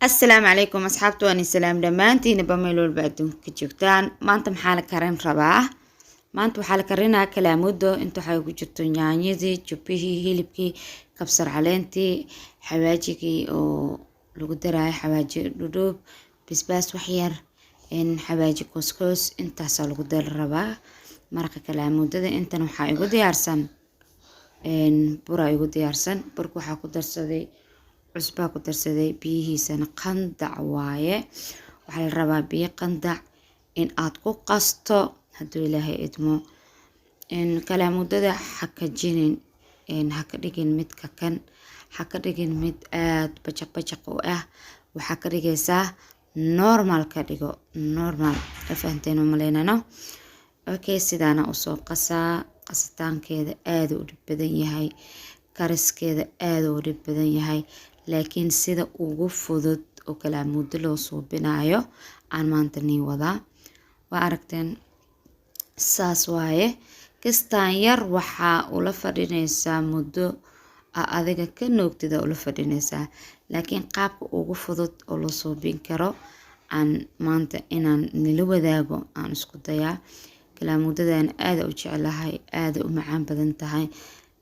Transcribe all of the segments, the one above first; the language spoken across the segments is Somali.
Asalaamu calaykum asxaabta, waan salaam dhammaantiinaba meel walba adduunka ka joogtaan. Maanta maxaa la karin rabaa? Maanta waxaa la karinaa kalaamudo. Inta waxaa ku jirto yaanyadii, jubbihii, hilibkii, kabsar caleentii, xawaajigii oo lagu daraayo, xawaaji dhudhuub, basbaas waxyar, xawaaji koskoos. Intaasaa lagu dari rabaa maraqa kalaamudada. Intan waxaa igu diyaarsan buraa igu diyaarsan. Burka waxaa ku darsaday cusbaa ku darsaday, biyihiisana qandac waaye. Waxaa la rabaa biyo qandac in aad ku qasto hadduu Ilaahay idmo. Kalaamudada ha ka jinin, ha ka dhigin mid kakan, ha ka dhigin mid aad bajaq bajaq u ah. Waxaa ka dhigaysaa normal, ka dhigo normal. Ka fahanteen u malaynano? Okay, sidaana usoo qasaa. Qasitaankeeda aada u dhib badan yahay, kariskeeda aada u dhib badan yahay, laakiin sida ugu fudud oo kalaamudo loo suubinayo aan maanta nii wadaa. Waa aragteen, saas waaye. Kastaan yar waxaa ula fadhinaysaa muddo a adiga ka noogtida ula fadhinaysaa, laakiin qaabka ugu fudud oo loo suubin karo aan maanta inaan nila wadaago aan isku dayaa. Kalaamudadan aada u jeclahay, aada u macaan badan tahay,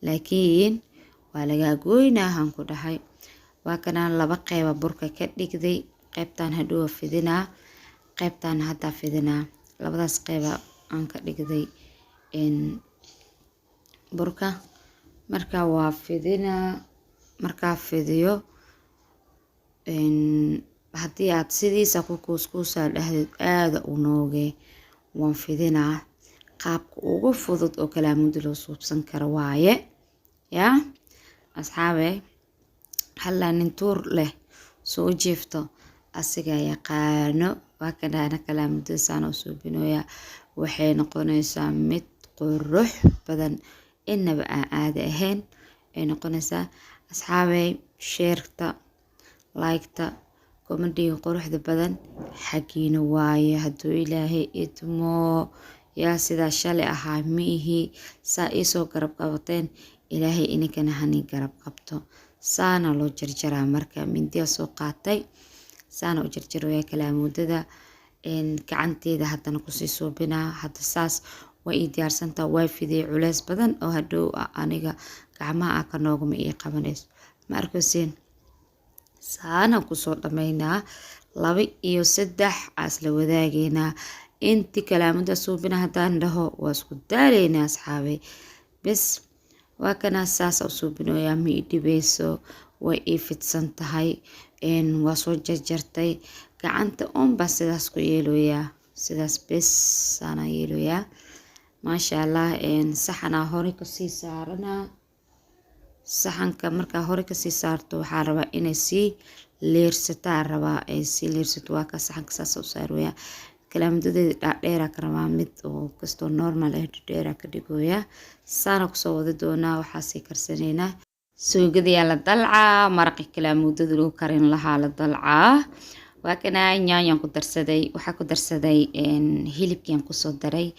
laakiin waa lagaa gooynaa haan ku dhahay. Waa kanaan laba qeyba burka ka dhigday. Qeybtan hadhowa fidinaa, qeybtan haddaa fidinaa. Labadaas qeyba aan ka dhigday burka. Marka waa fidinaa. Markaa fidiyo, haddii aad sidiisa ku kuuskuusaa dhahdeed, aada u nooge. Waan fidinaa. Qaabka ugu fudud oo kalaamuda loo suubsan karo waaye. Yaa asxaabe, hallaa nin tuur leh soo jiifto asiga yaqaano. Waa kanaana kalaamudada saan u suubinooya. Waxay noqonaysaa mid qurux badan, inaba aan caadi ahayn ay noqonaysaa. Asxaabey, share-ta, like-ta, comment-iga quruxda badan xaggiina waaye hadduu Ilaahay idmo. Yaa sidaa shalay ahaa ma ihi. Saa iisoo garab qabateen, Ilaahay ininkana hani garab qabto. Saana loo jarjaraa. Marka mindiya soo qaatay, saana u jarjaraya kalaamudada. Gacanteeda haddana kusii suubinaa. Hadda saas waa ii diyaarsantaa, waa fidiyey. Culeys badan oo hadhow aniga gacmaha ah ka noogama ii qabanayso. Ma arkaysiin? Saana kusoo dhameynaa. Laba iyo saddex aa isla wadaageynaa. Inti kalaamuda suubina haddaan dhaho, waa isku daaleynaa asxaabay. Bes, waa kanaa, saasa u suubinooyaa. Ma ii dhibeyso, way ii fidsan tahay. Waa soo jarjartay, gacanta unbaa sidaas ku yeeloyaa. Sidaas bes saana yeeloyaa. Maasha Allah. Saxanaa hore kasii saaranaa. Saxanka markaa hore kasii saarto, waxaa rabaa inay sii leersataa, rabaa ay sii leersato. Waa kaa, saxanka saasa u saarooyaa. Kalaamudadeeda dhaadheeraa ka rabaa, mid oo kastoo normal ah dhadheeraa ka dhigooyaa. Saana kusoo wadi doonaa. Waxaa sii karsanaynaa suugadayaa la dalcaa, maraqi kalaamudada lagu karin lahaa la dalcaa. Waa kana, yaanyaan ku darsaday, waxaa ku darsaday hilibkian kusoo daray.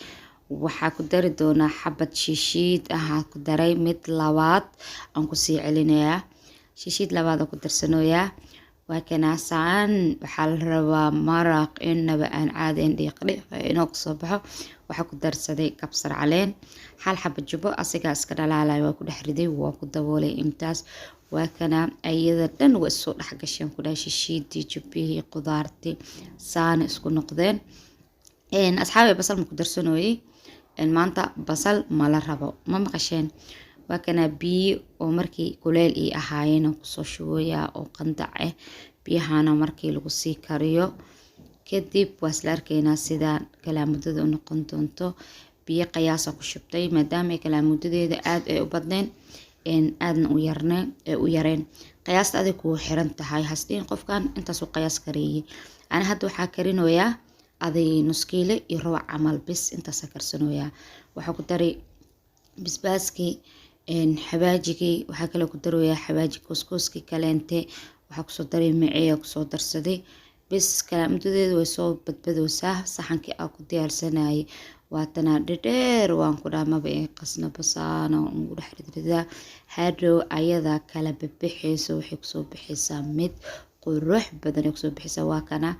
Waxaa ku dari doonaa xabad shishiid ahaa ku daray. Mid labaad aan kusii celinayaa, shishiid labaad aan ku darsanooyaa. Waa kanaasaan. Waxaa la rabaa maraq inaba aan caadayn, dhiiq dhiiq inoo kusoo baxo. Waxaa ku darsaday kabsar caleen, hal xaba jubbo, asigaa iska dhalaalaya, waa ku dhex riday, waa ku daboolay. Intaas waa kana, ayada dhan waa isoo dhex gasheen ku dhahay, shishiidii, jubbihii, qudaartii, saana isku noqdeen. Asxaabi, basal ma ku darsanooyey maanta? Basal ma la rabo, ma maqasheen? Waa kana, biyo oo markii kuleyl ii ahaayeen kusoo shubayaa oo qandac ah. Biyahana markii lagu sii kariyo kadib waa isla arkaynaa sida kalaamudada u noqon doonto. Biyo qiyaasa ku shubtay, maadaama ay kalaamudadeeda aada ay u badneen, aadna u yarneen, ay u yareen. Qiyaasta aday kugu xiran tahay, hasdhihin qofkan intaasuu qiyaas kareeyay. Ana hadda waxaa karinoyaa aday nus kiilo iyo rubac camal, bis intaasaa karsanoyaa. Waxaa ku daray basbaaskii, xawaajigii. Waxaa kaloo ku daroyaa xawaaji kuuskuuskii kaleente. Waxaa kusoo daray maceeya, kusoo darsaday. Bis, kalaamudadeedu way soo badbadowsaa. Saxankii aa ku diyaarsanayay waatanaa, dhedheer waan ku dhaha, maba ii qasna, basaana ugu dhex ridridaa. Hadhow ayadaa kala babixayso, waxay kusoo baxaysaa mid Qurux badan ay kusoo bixisa. Waa kana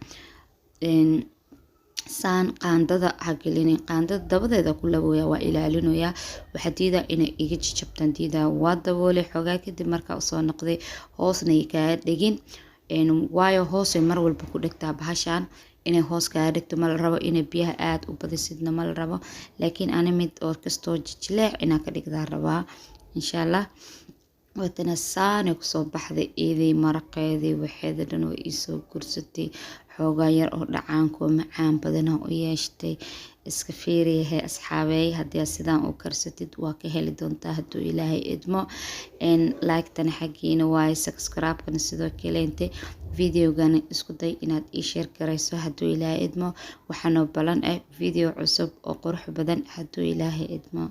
saan qaandada ha gelinin, qaandada dabadeeda ku labooya, waa ilaalinoyaa. Waxaa diidaa inay iga jijabtaan, diidaa. Waa daboolay xoogaa kadib markaa usoo noqday, hoosna kaaga dhegin, waayo hoosay mar walba ku dhegtaa bahashaan. Inay hoos kaaga dhegto ma la rabo, inay biyaha aada u badisidna ma la rabo, laakiin ani mid oo kastoo jijileec inaa ka dhigdaa rabaa, insha Allah. Waatana saanay kusoo baxday iiday, maraqeedii waxeeda dhan way iisoo gursatay. Xoogaa yar oo dhacaankoo macaan badana u yeeshtay. Iska fiiriyahay asxaabeey, haddii aad sidaan u karsatid waa ka heli doontaa hadduu Ilaahay idmo. Like-tana xaggiina waaye, subscribe-kana sidoo kaleente, videogana isku day inaad ii share garayso hadduu Ilaahay idmo. Waxaanoo balan ah video cusub oo qurux badan hadduu Ilaahay idmo.